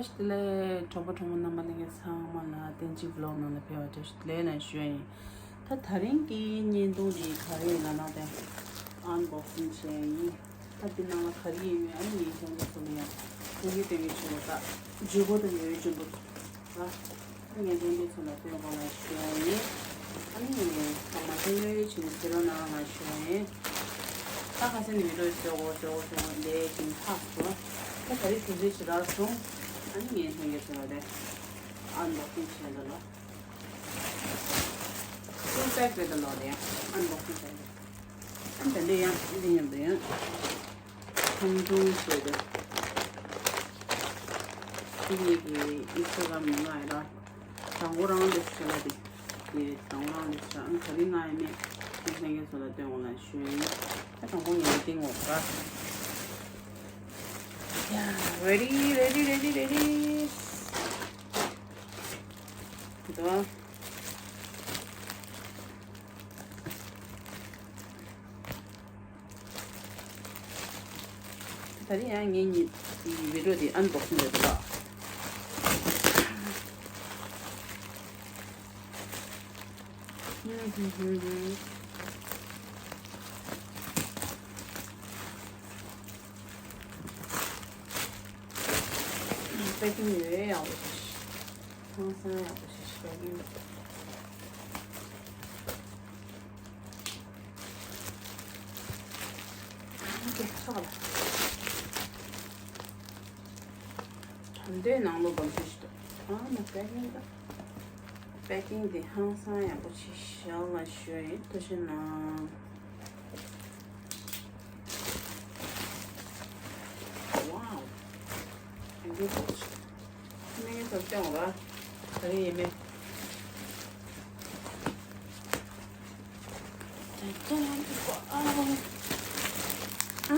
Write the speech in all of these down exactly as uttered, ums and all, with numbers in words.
བདེ་ལེགས། གྲོགས་པོ་གྲོགས་མོ་རྣམ་པ་ལྷན་རྒྱས་ཚང་མ་ལ་བསྟན་འཛིན་བི་ལོག་ནང་ལ་ཕེབས་པ་བཀྲ་ཤིས་བདེ་ལེགས་ལ་ཞུ་ཡ་ཡིན། ད་དེ་རིང་གི་བརྙན་ཐུང་འདི་ག་རེ་ཡིན་ལབ་ན། དེ་ཨན་བོག་སིང་བྱས་ཡིན། ད་འདི་ནང་ལ་ག་རེ་ཡིན་མིན་ཨ་ནི་ངས་ཁྱེད་ཚོ་ལ་ཡང་ཐུགས་ཀྱི་སྟོན་གྱི་ཆེ་བ། ད་ཇུས་འགོད་དང་ཉོ་ཡི་ཇུས་འགོད་ད། ངས་ལྷན་རྒྱས་ཚོ་ལ་སྟོན་དགོས་ལ་ཞུ་ཡ་ཡིན། ཨ་ནི་ངས་ཚང་མ་ལྷན་རྒྱས་ཆེ་ནས་གཟིགས་རོགས་གནང་ལ་ཞུ་ཡ་ཡིན། ད་ཁ་སང་ནས་བི་ཌིའོ་བཟོ་དགོས་བཟོ་དགོས་བཟོ་དགོས་ལས་ཀྱིན་ལྷག་སོང་། ད་ད་རེས་དུས་ཚོད་ཇི་ལྟར་སོང་། ཨ་ནི་ངས་ལྷན་རྒྱས་ཚོ་ལ་དེ་ཨན་བོག་སིང་བྱས་འདུག་ལ། ཕུལ་པེག་རེད་ད་ལོ་དེ་ཡང་ཨན་བོག་སིང་བྱས་འདུག་ཨ་ནི་ད་འདི་ཡང་འདི་མཉམ་དུ་ཡང་ཐུང་ཐུང་བྱས་ཏེ། འདི་ངེད་ཀྱི་ཨིན་སི་ཊ་གྷ་རམ་ནང་ལ་ཡོད་ར། དང་པོ་རང་དེ་ཟེར་ལ་དེ། དེ་དང་པོ་རང་དེ་ཟེར། ཨ་ནི་ག་རེ་ནང་ཡིན་མིན་དེ་ལྷན་རྒྱས་ཚོ་ལ་སྟོན་དགོས་ལ་ཞུ་ཡིན། ད་དང་པོ་ངེད་ཀྱི་སྟེང་འོག་ར། Yeah, ready, ready, ready, ready. འདུག་ད་རིང་ཡང་ངེད་གཉིས་ཀྱི་བི་ཌིའོ་འདི་ཨན་བོག་སིང་རེད་འདུག་ལ། པེ་ཀིང་ཡོད་ཡག་པོ་ཞིག་ཧང་སང་ཡག་པོ་ཞིག་པེ་ཀིང་། ཨོ་ཁེ། ཆོག་ག་ལ། དོན་དེའི་ནང་ལོགས་སྒམ་ཆུ་ཞིག་འདུག་ཨ་མ་པེ་ཀིང་ད། པེ་ཀིང་དེ་ཧང་སང་ཡག་པོ་ཞིག་བཞག་ལ་ཞུ་ཡིན། ཐུགས་རྗེ་གནང་། Wow. Thank you so much. ངས་ཚོར་སྐྱོང་ར། ག་རེ་ཡིན་མིན། ད་ལྟ་ཡང་འདུག་གོ་ཨ། ཨ།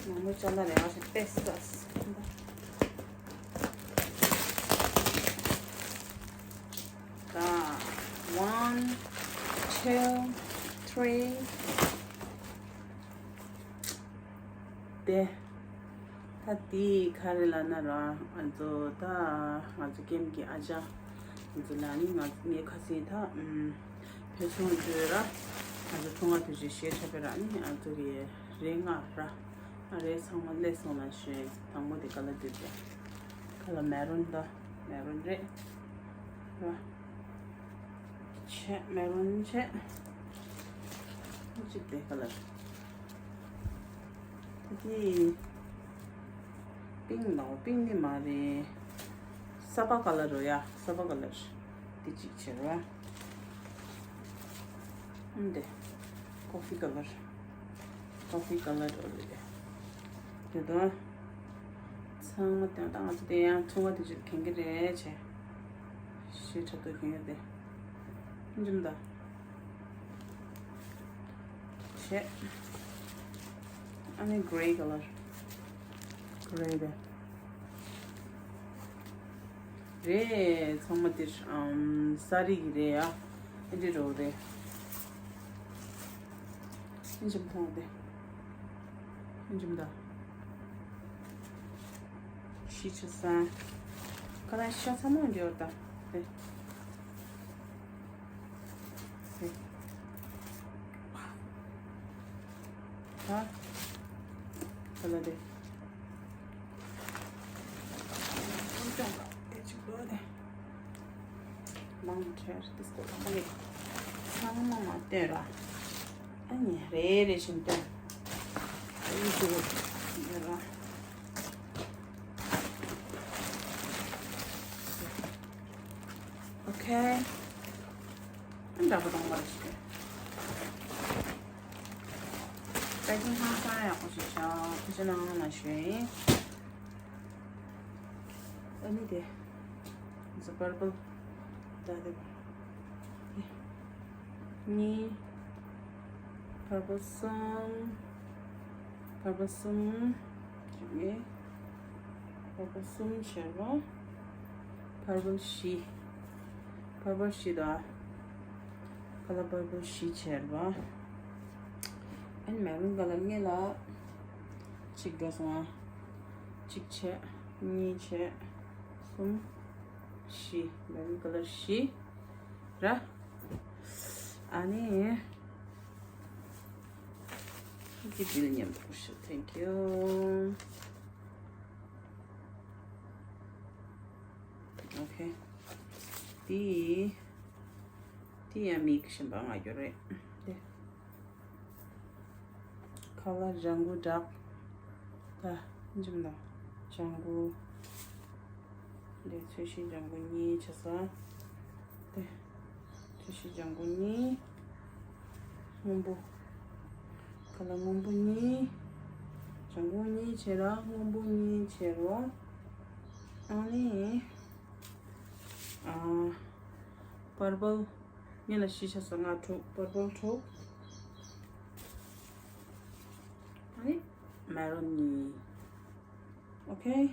ནང་མི་ཅ་ལག་རེ་བ་ཞིག་ཏེ་སི་ཏེ་སི། ད། One, two, three. དེ། ད་དེ་ག་རེ་ལབ་ན་ར། ང་ཚོ་ད་ང་ཚོ་ཀེམ་གྱི་ཨ་ཅག་ང་ཚོ་ལ་ནི་ང་ངའི་ཁ་སང་ད་ཨུམ་ཕེབས་སོང་དུས་ར། ང་ཚོ་ཐུང་ང་དུས་ཀྱི་གཞས་འཁྲབ་པའི་ར་ནི་ང་ཚོ་གི་རེ་ལྔ་ར། ཨ་རེ་ཚང་མ་སླེབས་སོང་ལ་ཞུ་ཡིན། དང་པོ་དེ་ཀ་ལར་བསྡུས་ཏེ། ཀ་ལར་མེ་རུན་ད། མེ་རུན་རེད། ར། ཆེ་མེ་རུན་ཆེ། གཅིག་དེ་ཀ་ལར། ད་དེ་པིང་ལོ། པིང་ནི་མ་རེད། ས་ཕ་ཀ་ལར་རོ་ཡ། ས་ཕ་ཀ་ལར། དེ་གཅིག་བྱེད་རོ། ཨ་འདི་ཀོ་ཕི་ཀ་ལར། ཀོ་ཕི་ཀ་ལར་རོ་རེད། དེ་དང་ཚང་མ་དེ་ད་ང་ཚོ་དེ་ཡང་ཐུང་བ་དེ་ཅིག་གན་གི་རེད་བྱས། ཞེ་དྲག་ཏུ་གན་གི་རེད། འཇིམ་ད། བྱས། ཨ་ནི་གྷེ་རེ་ཀ་ལར། གྷེ་རེ་རེད། རེད། ཚང་མ་འདིར་ཨམ་ས་རི་གི་རེད་ཡ། ཨེ་འདྲི་རོ་རེད། ཨེ་འཇིམ་ཐོང་དེ། ཨེ་འཇིམ་ད། ཤི་ཆུ་ས། ཁ་ལ་ཤ་ཚ་མོ་འདི་ཡོད་ད། རེད། རེད། ཧ། ཁ་ལ་རེད། ཨོ་ཅང་ད་ཨེ་ཅིག་ལོ་ནས། མང་ཆེར་ཏིས་ཀོ་ལ་མ་ནི། ཚང་མ་མ་སྟོན་ར། ཨ་ནི་རེ་རེ་བཞིན་སྟོན། ཨེ་ཅིག་ལོ་ནས་ར། ཨོ་ཁེ། ཨ་འདྲ་པོ་གཏོང་བ་རེ་ཞིག་པེ་ཀིང་ཧང་སང་ཡག་པོ་ཞིག་བྱ། ཐུགས་རྗེ་གནང་ལ་ཞུ་ཡིན། ཨ་ནི་དེ། ཛ་པར་པལ། ད་དེ། གཉིས། པར་པལ་གསུམ། པར་པལ་གསུམ། གཅིག་ནི། པར་པལ་གསུམ་བྱས་པ། པར་པལ་བཞི། པར་པལ་བཞི་དང་། ཀ་ལར་པར་པལ་བཞི་བྱས་པ། ཨན་མེ་རུན་ཀ་ལར་ལྔ་ལ། གཅིག་འགྲོ་སོང་ཨ། གཅིག་བྱས། གཉིས་བྱས། གསུམ། བཞི། maroon colour བཞི། ར། ཨ་ནི། འདི་བིལ་མཉམ་དུ་ཞུ། Thank you. Okay. འདི། འདི་ཡང་མིག་གཞན་པ་ང་རྒྱུ་རེད། འདི། ཁ་ལག་ལྗང་གུ་འདྲ། ད་འཇིམ་ལ་ལྗང་གུ། འདི་ཚོས་གཞི་ལྗང་གུ་གཉིས་བྱས་སོང་། འདི་ཚོས་གཞི་ལྗང་གུ་གཉིས། སྔོན་པོ། ཁ་ལག་སྔོན་པོ་གཉིས། ལྗང་གུ་གཉིས་བྱས་ལ་སྔོན་པོ་གཉིས་བྱས་རོ། ཨ་ནི། ཨ། purple། ངེད་ལ་བཞི་ཆ་སོ་ལྔ་དྲུག purple དྲུག་ཨ་ནི་maroon གཉིས། Okay.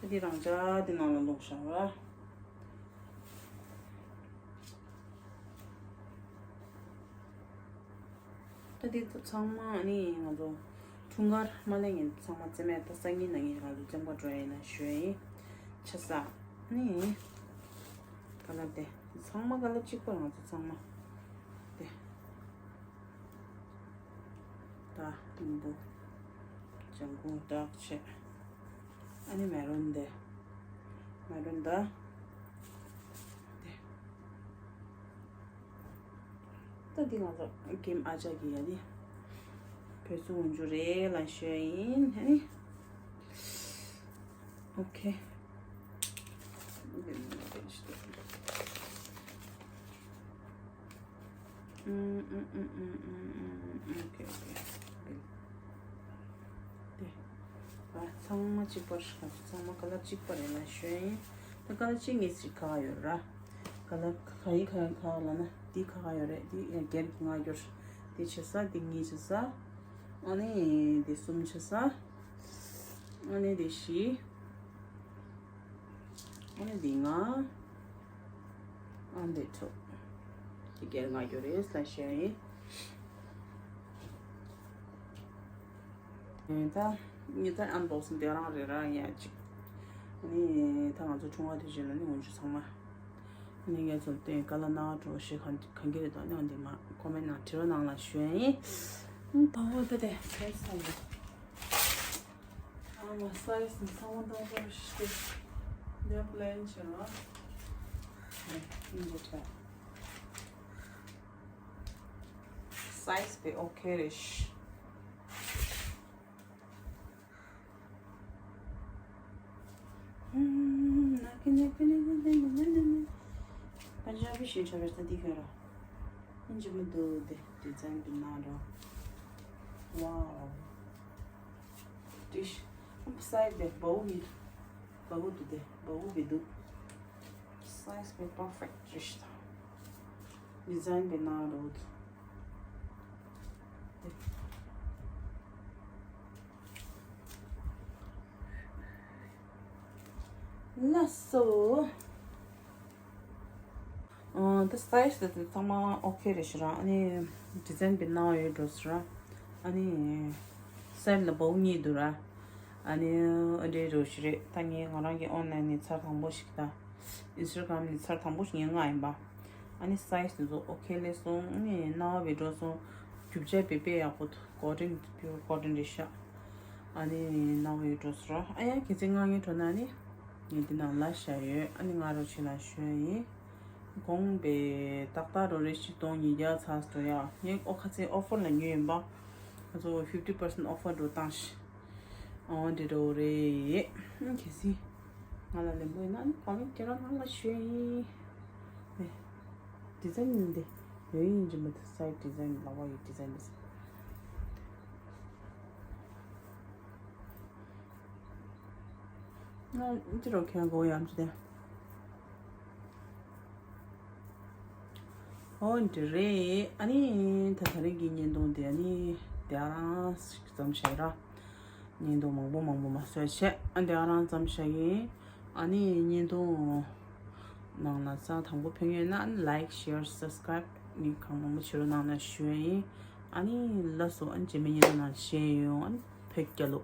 ད་འདི་རང་ཅག་འདི་ནང་ལ་བླུགས་བཞག་ར། ད་འདི་ཚང་མ་ནི་ང་ཚོ་འཁྲུངས་སྐར་མ་ལེན་མཁན་ཚང་མ་རྩེད་མོ་ད་སང་ཉིན་གནངས་ཉིན་ང་ཚོ་རྩེད་མོ་འགྲོ་ཡིན་ན་ཞུ་ཡིན། ཆ་ས་ནི་ཀ་ལར་དེ་ཚང་མ་ཀ་ལར་གཅིག་པ་ང་ཚོ་ཚང་མ་དེ་ད་སྔོན་པོ་ལྗང་གུ་འདྲ་བྱས། ཨ་ནི་maroon་དེ་maroon་ད་དེ། ད་འདི་ང་ཚོ་གེམ་ཨ་ཅག་གི་ཡ་ནི་བོད་སུ་འོང་རྒྱུ་རེད་ལ་ཞུ་ཡ་ཡིན། ཨ་ནི། Okay. Okay, okay. དེ། ཨ། ཚང་མ་གཅིག་པར། ཚང་མ་ཀ་ལར་གཅིག་པ་རེད་ལ་ཞུ་ཡ་ཡིན། ད་ཀ་ལར་གཅིག་གཉིས་ཤིག་ཁག་ཡོད་ར། ཀ་ལར་ག་ཡི་ག་ཡི་ཁག་ལ་ན་འདི་ཁག་ཡོད་རེད། འདི་ཡང་སྒེར་གྱི་ང་འགྱུར། འདི་བྱེད་ས་འདི་གཉིས་བྱེད་ས། ཨ་ནི་འདི་གསུམ་བྱེད་ས། ཨ་ནི་འདི་བཞི། ཨ་ནི་འདི་ལྔ། ཨ་འདི་དྲུག་འདི་སྒེར་ང་འགྱུར་རེད་ལ་ཞུ་ཡ་ཡིན། ད་ངེད་ད་unboxing་དེ་རང་རེ་རང་ཡ་གཅིག་ནི་ད་ང་ཚོ་ཆུང་བ་དུས་ཆེན་ལ་ནི་འོན་ཆུ་ཚང་མ་ནི་ངས་ཚོ་བསྟན་ཀ་ལ་ན་འགྲོ་ཞེས་གང་གང་གི་རེད་དོ། ནི་འདི་མ་comment་ནང་བྲིས་རོགས་གནང་ལ་ཞུ་ཡ་ཡིན། ཨུམ་བ་འོ་ད་དེ་ཁྱེད་ཚང་གི་ཨ་མ་size་ནི་ཚང་མ་འདྲ་པོ་རེད་ཤི། འདི་plain་བྱས་རོགས། ནི་འདི་འདྲ་size་དེ་okay་རེད་ཤི། Punjabi ཞིག་འཁྲབ་པའི་ས་འདི་ཁྱོད་ར། ཨིན་ཇི་མི་འདུག་དེ་design་དེ་ན་ར། Wow། དེ་ཤི་སའི་དེ་བའུ་གི་བའུ་དུ་དེ་བའུ་གི་འདུག size་དེ་perfect་རེད་ཤི་ད། design་དེ་ན་ར་འདུག་ལགས་སོ། ཨ་ད་size་དེ་ཚང་མ་okay་རེད་ཤི་ར། ཨ་ནི་design་དེ་ན་ཡོད་འགྲོ་ཤི་ར། ཨ་ནི་side་ལ་བའུ་གཉིས་འདུག་ར། ཨ་ནི་ཨ་འདྲའི་འགྲོ་ཤི་རེད། ད་ངས་ང་རང་གི་online་ནས་ཚར་དང་པོ་ཞིག་ད། Instagram་ནས་ཚར་དང་པོ་ཞིག་ངས་མངགས་ཡིན་པ། ཨ་ནི་size་དེ་ཚོ་okay་སླེབས་སོང་། ཨ་ནི་རྣ་བ་བེ་འགྲོ་སོང་། རྒྱུ་ཆ་བེ་བེ་ཡག་པོ་འདུག cotton pure cotton་རེད་ཤག་ཨ་ནི་རྣ་བ་ཡོད་འགྲོ་སོང་ར། ཨ་ཡ་གལ་སྲིད་མངགས་མཁན་འགྲོ་ན་ནི་ངས་འདི་ནང་ལ་བཞག་ཡོད། ཨ་ནི་མངགས་རོགས་བྱེད་ལ་ཞུ་ཡ་ཡིན། གོང་བེ་ཏག་ཏག་རོ་རེ་ཆིག་སྟོང་ཉིས་བརྒྱ་ཚར་སོང་ཡ། ངས་ཨོ་ཁ་ཚེ་offer་ལ་ཉོས་ཡིན་པ། ང་ཚོ་fifty percent offer་འགྲོ་བཏང་ཤི། ཨོ་འདི་འདྲ་བོ་རེད། གལ་སྲིད་ང་ལ་ལེན་པོ་ཡིན་ན་ནི་comment་སྐྱེལ་རོགས་གནང་ལ་ཞུ་ཡིན། ནས་design་ཡིན་ཏེ་ཡོད་ཡིན་གྱི་མི་འདུག side design་ལ་བ་ཡི་design་རེད། ང་འདི་རོ་ཁྱེད་གོ་ཡམ་ཅི་དེ། ཨོ་འདི་རེད། ཨ་ནི་ད་ད་རིང་གི་བརྙན་ཐུང་དེ་ཨ་ནི་དེ་ཨ་རང་ཙམ་བྱས་ར། བརྙན་ཐུང་མང་པོ་མང་པོ་མ་བཟོས་བྱས། ཨ་འདི་ཨ་རང་ཙམ་བྱས་ཡིན། ཨ་ནི་བརྙན་ཐུང་ནང་ལ་ས་དང་པོ་ཕན་ཡོད་ན་ཨ་ནི་like share subscribe་ནི་གང་མང་པོ་བྱེད་རོགས་གནང་ན་ཞུ་ཡ་ཡིན། ཨ་ནི་ལགས་སོ། ཨ་ནི་རྗེས་མའི་བརྙན་ཐུང་ནང་བཞིན་ཡོང་། ཨ་ནི། བོད་རྒྱལ་ལོ།